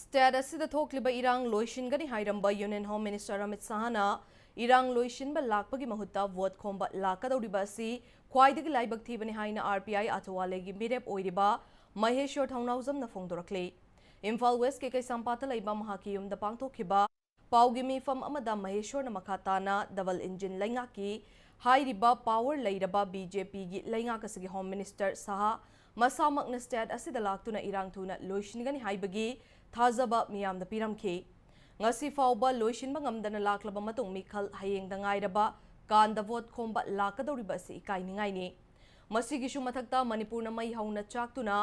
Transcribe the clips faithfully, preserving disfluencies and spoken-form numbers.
State ꯑꯁꯤꯗ ꯊꯣꯛꯂꯤꯕ ꯏꯔꯥꯡ ꯂꯣꯏꯁꯤꯟꯒꯅꯤ ꯍꯥꯏꯔꯝꯕ Union Home Minister ꯑꯃꯤꯠ ꯁꯍꯥꯅ ꯏꯔꯥꯡ ꯂꯣꯏꯁꯤꯟꯕ ꯂꯥꯛꯄꯒꯤ ꯃꯍꯨꯠꯇ vote ꯈꯣꯝꯕ ꯂꯥꯛꯀꯗꯧꯔꯤꯕ ꯑꯁꯤ ꯈ꯭ꯋꯥꯏꯗꯒꯤ ꯂꯥꯏꯕꯛ ꯊꯤꯕꯅꯤ ꯍꯥꯏꯅ R P I ꯑꯊꯋꯥꯂꯦꯒꯤ ꯃꯤꯔꯦꯞ ꯑꯣꯏꯔꯤꯕ ꯃꯍꯦꯁ꯭ꯋꯔ ꯊꯧꯅꯥꯎꯖꯝꯅ ꯐꯣꯡꯗꯣꯔꯛꯂꯤ꯫ ꯏꯝꯐꯥꯜ West ꯀꯤ ꯀꯩꯁꯥꯝꯄꯥꯠꯇ ꯂꯩꯕ ꯃꯍꯥꯛꯀꯤ ꯌꯨꯝꯗ ꯄꯥꯡꯊꯣꯛꯈꯤꯕ ꯄꯥꯎꯒꯤ ꯃꯤꯐꯝ ꯑꯃꯗ ꯃꯍꯦꯁ꯭ꯋꯔꯅ ꯃꯈꯥ ꯇꯥꯅ double engine ꯂꯩꯉꯥꯛꯀꯤ ꯍꯥꯏꯔꯤꯕ power ꯂꯩꯔꯕ B J P ꯒꯤ ꯂꯩꯉꯥꯛ ꯑꯁꯤꯒꯤ Home Minister ꯁꯍꯥ ꯃꯁꯥꯃꯛꯅ state ꯑꯁꯤꯗ ꯂꯥꯛꯇꯨꯅ ꯏꯔꯥꯡ ꯊꯨꯅ ꯂꯣꯏꯁꯤꯟꯒꯅꯤ ꯍꯥꯏꯕꯒꯤ ꯊꯥꯖꯕ ꯃꯤꯌꯥꯝꯗ ꯄꯤꯔꯝꯈꯤ꯫ ꯉꯁꯤ ꯐꯥꯎꯕ ꯂꯣꯏꯁꯤꯟꯕ ꯉꯝꯗꯅ ꯂꯥꯛꯂꯕ ꯃꯇꯨꯡ ꯃꯤꯈꯜ ꯍꯌꯦꯡꯗ ꯉꯥꯏꯔꯕ ꯀꯥꯟꯗ vote ꯈꯣꯝꯕ ꯂꯥꯛꯀꯗꯧꯔꯤꯕ ꯑꯁꯤ ꯏꯀꯥꯏꯅꯤꯡꯉꯥꯏꯅꯤ꯫ ꯃꯁꯤꯒꯤꯁꯨ ꯃꯊꯛꯇ ꯃꯅꯤꯄꯨꯔꯅ ꯃꯩ ꯍꯧꯅ ꯆꯥꯛꯇꯨꯅ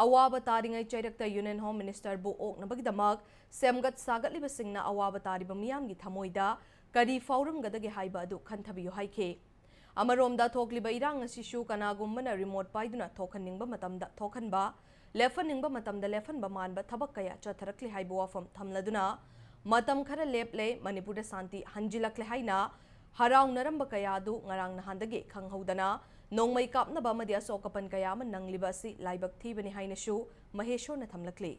ꯑꯋꯥꯕ ꯇꯥꯔꯤꯉꯩ ꯆꯩꯔꯛꯇ Union Home Minister ꯕꯨ ꯑꯣꯛꯅꯕꯒꯤꯗꯃꯛ ꯁꯦꯝꯒꯠ ꯁꯥꯒꯠꯂꯤꯕꯁꯤꯡꯅ ꯑꯋꯥꯕ ꯇꯥꯔꯤꯕ ꯃꯤꯌꯥꯝꯒꯤ ꯊꯃꯣꯏꯗ ꯀꯔꯤ ꯐꯥꯎꯔꯝꯒꯗꯒꯦ ꯍꯥꯏꯕ ꯑꯗꯨ ꯈꯟꯊꯕꯤꯌꯨ ꯍꯥꯏꯈꯤ꯫ ꯑꯃꯔꯣꯝꯗ ꯊꯣꯛꯂꯤꯕ ꯏꯔꯥꯡ ꯑꯁꯤꯁꯨ ꯀꯅꯥꯒꯨꯝꯕꯅ remote ꯄꯥꯏꯗꯨꯅ ꯊꯣꯛꯍꯟꯅꯤꯡꯕ ꯃꯇꯝꯗ ꯊꯣꯛꯍꯟꯕ, ꯂꯦꯞꯍꯟꯅꯤꯡꯕ ꯃꯇꯝꯗ ꯂꯦꯞꯍꯟꯕ ꯃꯥꯟꯕ ꯊꯕꯛ ꯀꯌꯥ ꯆꯠꯊꯔꯛꯂꯤ ꯍꯥꯏꯕ ꯋꯥꯐꯝ ꯊꯝꯂꯗꯨꯅ, ꯃꯇꯝ ꯈꯔ ꯂꯦꯞꯂꯦ, ꯃꯅꯤꯄꯨꯔꯗ ꯁꯥꯟꯇꯤ ꯍꯟꯖꯤꯜꯂꯛꯂꯦ ꯍꯥꯏꯅ ꯍꯔꯥꯎꯅꯔꯝꯕ ꯀꯌꯥ ꯑꯗꯨ ꯉꯔꯥꯡ ꯅꯍꯥꯟꯗꯒꯤ ꯈꯪꯍꯧꯗꯅ ꯅꯣꯡꯃꯩ ꯀꯥꯞꯅꯕ ꯑꯃꯗꯤ ꯑꯁꯣꯛ ꯑꯄꯟ ꯀꯌꯥ ꯑꯃ ꯅꯪꯂꯤꯕ ꯑꯁꯤ ꯂꯥꯏꯕꯛ ꯊꯤꯕꯅꯤ ꯍꯥꯏꯅꯁꯨ ꯃꯍꯦꯁ꯭ꯋꯔꯅ ꯊꯝꯂꯛꯂꯤ꯫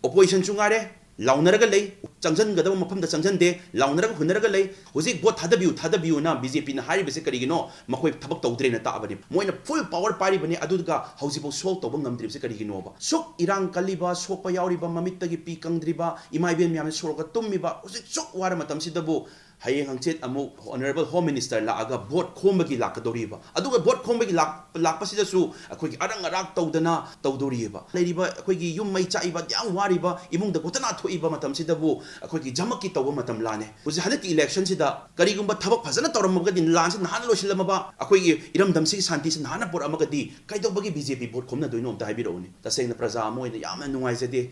Opposition ꯁꯨ ꯉꯥꯏꯔꯦ, ꯂꯥꯎꯅꯔꯒ ꯂꯩ, ꯆꯪꯁꯤꯟꯒꯗꯕ ꯃꯐꯝꯗ ꯆꯪꯁꯤꯟꯗꯦ, ꯂꯥꯎꯅꯔꯒ ꯍꯨꯟꯅꯔꯒ ꯂꯩ꯫ ꯍꯧꯖꯤꯛ vote ꯊꯥꯗꯕꯤꯌꯨ, ꯊꯥꯗꯕꯤꯌꯨꯅ B J P ꯅ ꯍꯥꯏꯔꯤꯕꯁꯦ ꯀꯔꯤꯒꯤꯅꯣ? ꯃꯈꯣꯏ ꯊꯕꯛ ꯇꯧꯗ꯭ꯔꯦꯅ ꯇꯥꯛꯑꯕꯅꯤ꯫ ꯃꯣꯏꯅ full power ꯄꯥꯏꯔꯤꯕꯅꯤ, ꯑꯗꯨꯒ ꯍꯧꯖꯤꯛꯐꯥꯎ solve ꯇꯧꯕ ꯉꯝꯗ꯭ꯔꯤꯕꯁꯦ ꯀꯔꯤꯒꯤꯅꯣꯕ? ꯁꯨꯛ ꯏꯔꯥꯡ ꯀꯜꯂꯤꯕ, ꯁꯣꯛꯄ ꯌꯥꯎꯔꯤꯕ, ꯃꯃꯤꯠꯇꯒꯤ ꯄꯤ ꯀꯪꯗ꯭ꯔꯤꯕ, ꯏꯃꯥ ꯏꯕꯦꯟ ꯃꯌꯥꯝꯅ ꯁꯣꯔꯒ ꯇꯨꯝꯃꯤꯕ, ꯍꯧꯖꯤꯛ ꯁꯨꯛ ꯋꯥꯔ ꯃꯇꯝꯁꯤꯗꯕꯨ ꯍꯌꯦꯡ ꯍꯪꯆꯤꯠ ꯑꯃꯨꯛ Honourable Home Minister ꯂꯥꯛꯑꯒ vote ꯈꯣꯝꯕꯒꯤ ꯂꯥꯛꯀꯗꯧꯔꯤꯕ꯫ ꯑꯗꯨꯒ vote ꯈꯣꯝꯕꯒꯤ ꯂꯥꯛ-, ꯂꯥꯛꯄꯁꯤꯗꯁꯨ ꯑꯩꯈꯣꯏꯒꯤ ꯑꯔꯪ ꯑꯔꯥꯛ ꯇꯧꯗꯅ ꯇꯧꯗꯧꯔꯤꯕ꯫ ꯂꯩꯔꯤꯕ ꯑꯩꯈꯣꯏꯒꯤ ꯌꯨꯝ ꯃꯩ ꯆꯥꯛꯏꯕ, ꯌꯥꯝ ꯋꯥꯔꯤꯕ, ꯏꯃꯨꯡꯗ ꯒꯣꯇꯅꯥ ꯊꯣꯛꯏꯕ ꯃꯇꯝꯁꯤꯗꯕꯨ ꯑꯩꯈꯣꯏꯒꯤ ꯖꯃꯛꯀꯤ ꯇꯧꯕ ꯃꯇꯝ ꯂꯥꯅꯦ꯫ ꯍꯧꯖꯤꯛ ꯍꯟꯗꯛꯀꯤ election ꯁꯤꯗ ꯀꯔꯤꯒꯨꯝꯕ ꯊꯕꯛ ꯐꯖꯅ ꯇꯧꯔꯝꯃꯒꯗꯤ, ꯂꯥꯟꯁꯤ ꯅꯍꯥꯟꯅ ꯂꯣꯏꯁꯤꯜꯂꯝꯃꯕ, ꯑꯩꯈꯣꯏꯒꯤ ꯏꯔꯝꯗꯝꯁꯤꯒꯤ ꯁꯥꯟꯇꯤꯁꯤ ꯅꯍꯥꯟꯅ ꯄꯨꯔꯛꯑꯝꯃꯒꯗꯤ ꯀꯩꯗꯧꯕꯒꯤ B J P vote ꯈꯣꯝꯅꯗꯣꯏꯅꯣ ꯑꯝꯇ ꯍꯥꯏꯕꯤꯔꯛꯎꯅꯦ꯫ ꯇꯁꯦꯡꯅ ꯄ꯭ꯔꯖꯥ ꯑꯃ ꯑꯣꯏꯅ ꯌꯥꯝꯅ ꯅꯨꯡꯉꯥꯏꯖꯗꯦ꯫